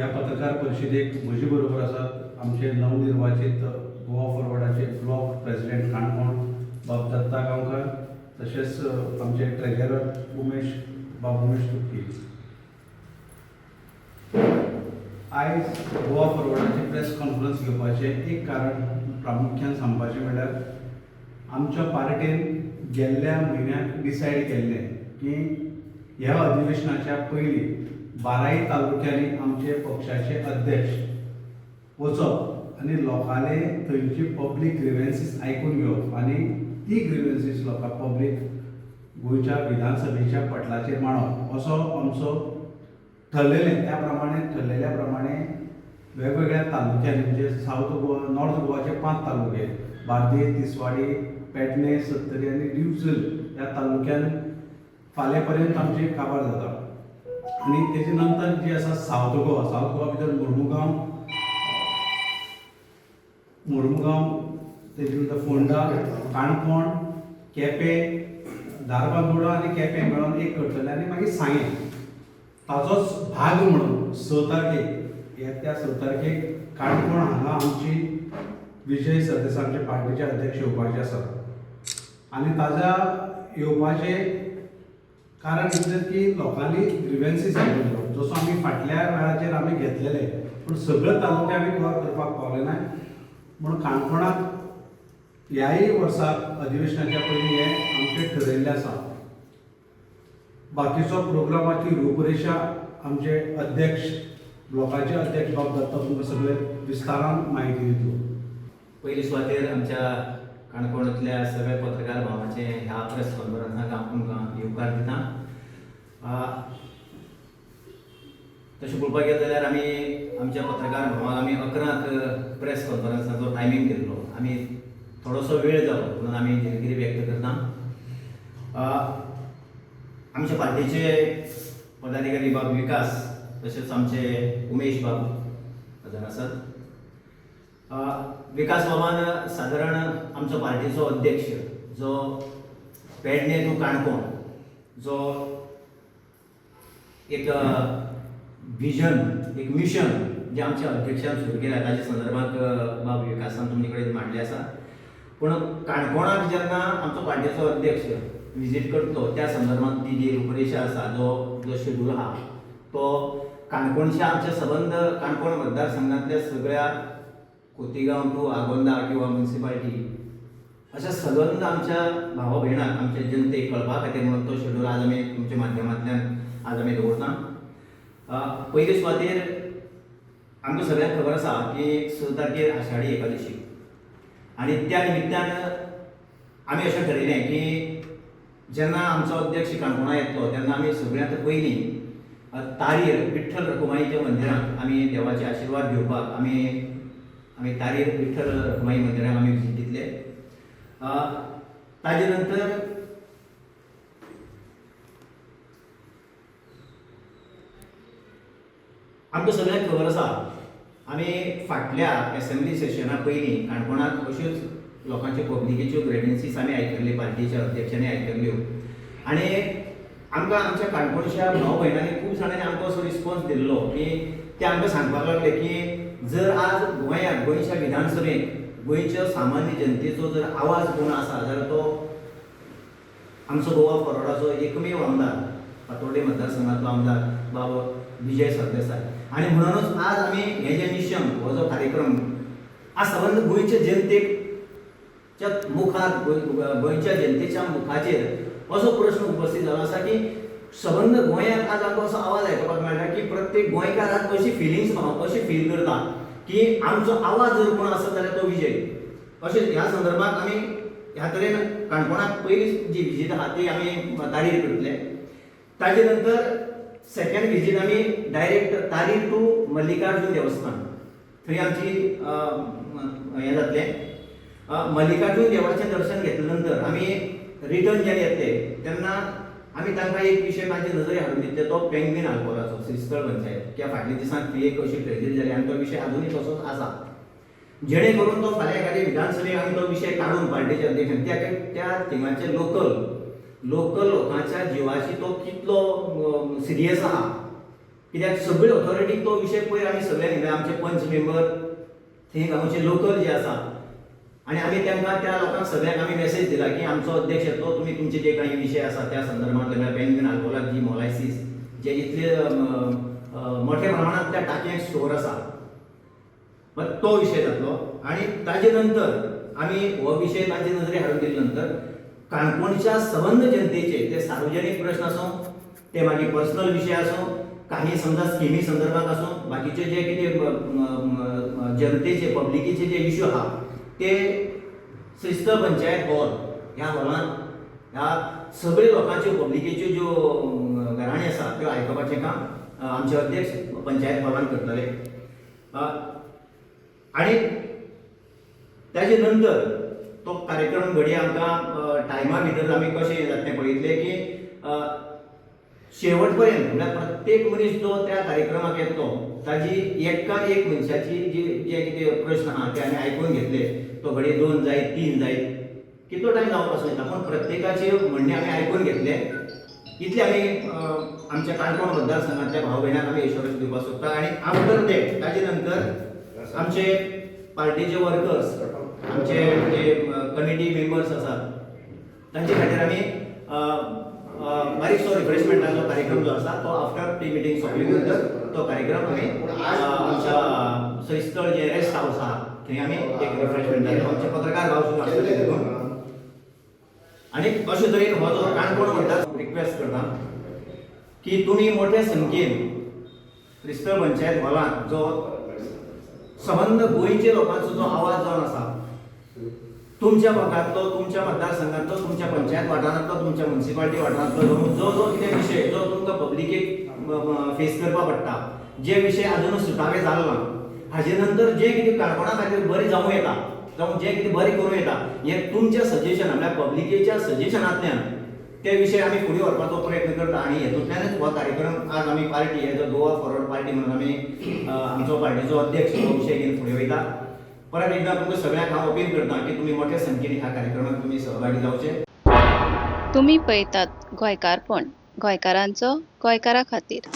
ह्या पत्रकार परिशदेक म्हजे बरोबर आसात आमचे नवनिर्वाचित गोवा फॉरवर्डाचे ब्लॉक प्रेसिडेंट काणकोण बाब दत्ता गांवकार, तशेंच आमचे ट्रेजरर उमेश बाब उमेश तुपकी. आयज गोवा फॉरवर्डाची प्रेस कॉन्फरन्स घेवपाचें एक कारण प्रामुख्यान सांगपाचें म्हणल्यार आमच्या पार्टेन गेल्ल्या म्हयन्याक डिसायड केल्लें की ह्या अधिवेशनाच्या पयलीं 12 तालुक्यांनी आमचे पक्षाचे अध्यक्ष वचप आनी लोकांले थंयची पब्लीक ग्रिवेन्सीस आयकून घेवप आनी ती ग्रिवेन्सीस लोकां पब्लीक गोंयच्या विधानसभेच्या पटलाचेर मांडप असो आमचो ठरलेलें. त्या प्रमाणे ठरलेल्या प्रमाणे वेगवेगळ्या तालुक्यांनी म्हणजे सावथ गोवा, नॉर्थ गोवाचे 5 तालुके बार्देस, तिसवाडी, पेडणे, सत्तरी आनी दिवचल ह्या तालुक्यान फाल्यां पर्यंत आमचें काबार जाता. आनी तेजे नंतर जी आसा सावथ गोवा, सावथ गोवा भितर मोर्मुगांव, मोर्मुगांव, तेजे नंतर फोंडा, काणकोण, केपें, धारबांदोडा आनी केपें मेळोन एक करतले आनी मागीर सांगें. ताजोच भाग म्हणून 6 तारखेक येत्या 6 तारखेक काणकोण हांगा आमची विजय सरदेसाय आमचे पार्टीचे अध्यक्ष येवपाचे आसा. आनी ताज्या येवपाचें कारण इतलें की लोकांनी ग्रिवेन्सीस आयकून घेवप, जसो आमी फाटल्या वेळाचेर आमी घेतलेले पूण सगळे तालुके आमी कवर करपाक पावले ना म्हूण काणकोणाक ह्याय वर्साक अधिवेशनाच्या पयलीं हें आमचें ठरयल्लें आसा. बाकीचो प्रोग्रामाची रूपरेशा आमचे अध्यक्ष, ब्लॉकाचे अध्यक्ष बाब दत्ता तुमकां सगळे विस्तारान म्हायती दितलो. पयली सुवातेर आमच्या काणकोणांतल्या सगळ्या पत्रकार भावांचे ह्या प्रेस कॉन्फरन्साक हांव तुमकां येवकार दिता. तशें पळोवपाक गेलें जाल्यार आमी आमच्या पत्रकार भावांक आमी 11 प्रेस कॉन्फरन्साचो टायमींग दिल्लो, आमी थोडोसो वेळ जालो म्हणून आमी दिलगिरी व्यक्त करता. आमच्या पार्टीचे पदाधिकारी बाब विकास तशेंच आमचे उमेश बाब हजर आसात. विकास बाबान सादारण आमचो पार्टीचो अध्यक्ष जो पेडणे टू काणकोण जो एक विजन, एक मिशन जें आमच्या अध्यक्षान सुरू केलां ताच्या संदर्भात बाब विकासान तुमचे कडेन मांडलें आसा. पूण काणकोणाक जेन्ना आमचो पार्टीचो अध्यक्ष विजीट करतलो त्या संदर्भात ती जी रूपरेशा आसा, जो जो शेड्यूल आहा तो काणकोणच्या आमच्या सबंद काणकोण मतदारसंघातल्या सगळ्या खोतीगांव टू आगोंदा किंवा म्युनिसिपालिटी अशा सबंद आमच्या भावा भयणाक, आमच्या जनतेक कळपा खातीर म्हणून तो शेड्यूल आज आमी तुमच्या माध्यमांतल्यान आज आमी दवरता. पयले सुवातेर आमकां सगळ्यांक खबर आसा की 6 तारखेर आषाढी एकादशी आनी त्या निमित्तान आमी अशें ठरयलें की जेन्ना आमचो अध्यक्ष काणकोणा येतलो तेन्ना आमी सगळ्यांत पयलीं तारीर विठ्ठल रखुमाईच्या मंदिरांत आमी देवाचे आशिर्वाद घेवपाक आमी आमी तारीर विठ्ठल रखुमाई मंदिराक आमी विजीट दितले. ताजे नंतर आमकां सगळ्यांक खबर आसा आमी फाटल्या एसेंब्ली सेशना पयलीं काणकोणांत अश्योच लोकांच्यो पब्लिकेच्यो ग्रेवन्सीस आमी आयकल्ल्यो, पार्टीच्या अध्यक्षांनी आयकल्ल्यो आनी आमकां आमच्या काणकोणच्या भाव भयणांनी खूब जाणांनी आमकां असो रिस्पॉन्स दिल्लो की ते आमकां सांगपाक लागले की जर आज गोंयांत, गोंयच्या विधानसभेंत गोंयच्या सामान्य जनतेचो जर आवाज कोण आसा जाल्यार तो आमचो गोवा फॉरवर्डाचो एकमेव आमदार, फातोर्डे मतदारसंघांतलो आमदार बाब विजय सरदेसाय. आनी म्हणूनच आज आमी हें जें मिशन, हो जो कार्यक्रम आज सबंद गोंयच्या जनतेक मुखार, गोंयच्या जनतेच्या मुखाचेर असो प्रश्न उपस्थित जालो आसा की सबंद गोंयांत आज आमकां असो आवाज आयकुपाक मेळटा की प्रत्येक गोंयकार आज अशी फिलिंग्स अशी फील करता की आमचो आवाज जर कोण आसत जाल्यार तो विजय. अशें ह्या संदर्भात आमी ह्या तरेन काणकोणाक पयली जी विजीट आहा ती आमी तारीर करतले. ताजे नंतर सेकंड विजीट आमी डायरेक्ट तारीर टू मल्लिकार्जून देवस्थान थंय आमची हें जातलें. मल्लिकार्जून देवाचें दर्शन घेतले नंतर आमी रिटर्न जेन्ना येतले तेन्ना आमी तांकां एक विशय तांचे नजरे हाडून दितले, तो पेंगवीन आल्पोराचो श्रीस्थळ पंचायत कित्याक फाटल्या दिसांत थंय एक अशी ट्रेजडी जाली आनी तो विशय आजुनूय तसोच आसा, जेणे करून तो फाल्यां एखाद्या विधानसभेक आमी तो विशय काडून पार्टीच्या अध्यक्षान त्या त्या थिंगाचे लोकल लोकल लोकांच्या जिवाशी तो कितलो सिरियस आहा कित्याक सगळे ऑथॉरिटीक तो विशय पयर आमी सगळ्यांनी, म्हळ्यार आमचे पंच मेंबर थंय गांवचे लोकल जे आसा आनी आमी तांकां त्या लोकांक सगळ्यांक आमी मेसेज दिला की आमचो अध्यक्ष येतलो, तुमी तुमचे जे काही विशय आसा त्या संदर्भात, म्हळ्यार बेंगीन आल्कोहोलाक जी मोलायसीस जे इतले मोठ्या प्रमाणात त्या टाकयांक स्टोर आसा, मग तो विशय जातलो. आनी ताजे नंतर आमी हो विशय तांचे नदरे हाडून दिले नंतर काणकोणच्या सबंद जनतेचे ते सार्वजनीक प्रश्न आसूं, ते मागीर पर्सनल विशय आसूं, काही समजा स्किमी संदर्भात आसूं, बाकीचे जे कितें जनतेचे पब्लिकेचे जे इश्यू आहा ते श्रीस्थळ पंचायत हॉल ह्या हॉलांत ह्या सगळे लोकांच्यो पब्लिकेच्यो ज्यो घराणी आसा त्यो आयकुपाचें काम आमचे अध्यक्ष पंचायत हॉलांत करतले. आनी ताजे नंतर तो कार्यक्रम घडये आमकां टायमा भितर आमी कशें जाता तें पळयतलें की शेवट पर्यंत, म्हळ्यार प्रत्येक मनीस जो त्या कार्यक्रमाक येतलो ताजी एका एक मनशाची जी जे कितें प्रश्न आहा ते आमी आयकून घेतले. तो घडये 2 जायत, 3 जायत, कितलो टायम जावपाक आसूं येता, पूण प्रत्येकाचे म्हणणें आमी आयकून घेतले. इतले आमी आमच्या काणकोण मतदारसंघातल्या भाव भयणांक आमी एश्योरन्स दिवपाक सोदता. आनी आफ्टर that ताजे नंतर आमचे पार्टीचे वर्कर्स, आमचे जे कमिटी मेंबर्स आसात तांचे खातीर आमी बारीकसो रिफ्रेशमेंटाचो कार्यक्रम जो आसा तो आफ्टर ती मिटींग सोंपली नंतर तो कार्यक्रम आमी आमच्या श्रीस्थळ जे रेस्ट हावस आहा थंय आमी एक रिफ्रेशमेंटाचो, आमचे पत्रकार भाव सुद्दां आसतले तितून. आनी अशे तरेन हो जो काणकोण म्हणटा, रिक्वेस्ट करता की तुमी मोठ्या संख्येन श्रीस्थळ पंचायत हॉलांत जो सबंद गोंयच्या लोकांचो जो आवाज जावन आसा, तुमच्या भागांतलो, तुमच्या मतदारसंघांतलो, तुमच्या पंचायत वाठारांतलो, तुमच्या मुन्सिपालिटी वाठारांतलो जो जो कितें विशय जो तुमकां पब्लिकेक फेस करपा पडटा, जे विशय अजून सुटावे जालो ना, हाजे नंतर जे कितें काणकोणा खातीर बरें जावं येता जावं जें कितें बरें करूं येता हें तुमच्या सजेशन, म्हळ्यार पब्लिकेच्या सजेशनांतल्यान ते विशय आमी फुडें व्हरपाचो प्रयत्न करता. आनी हेतूंतल्यानच हो कार्यक्रम आज आमी party as a Goa forward party म्हणून आमी आमचो पार्टीचो अध्यक्ष हो विशय घेवन फुडें वयता. परत एकदा तुमकां सगळ्यांक हांव अपील करता की तुमी मोठ्या संख्येन ह्या कार्यक्रमात तुमी सहभागी जावचे. तुमी पळयतात गोंयकारपण, गोंयकारांचो गोंयकारा खातीर.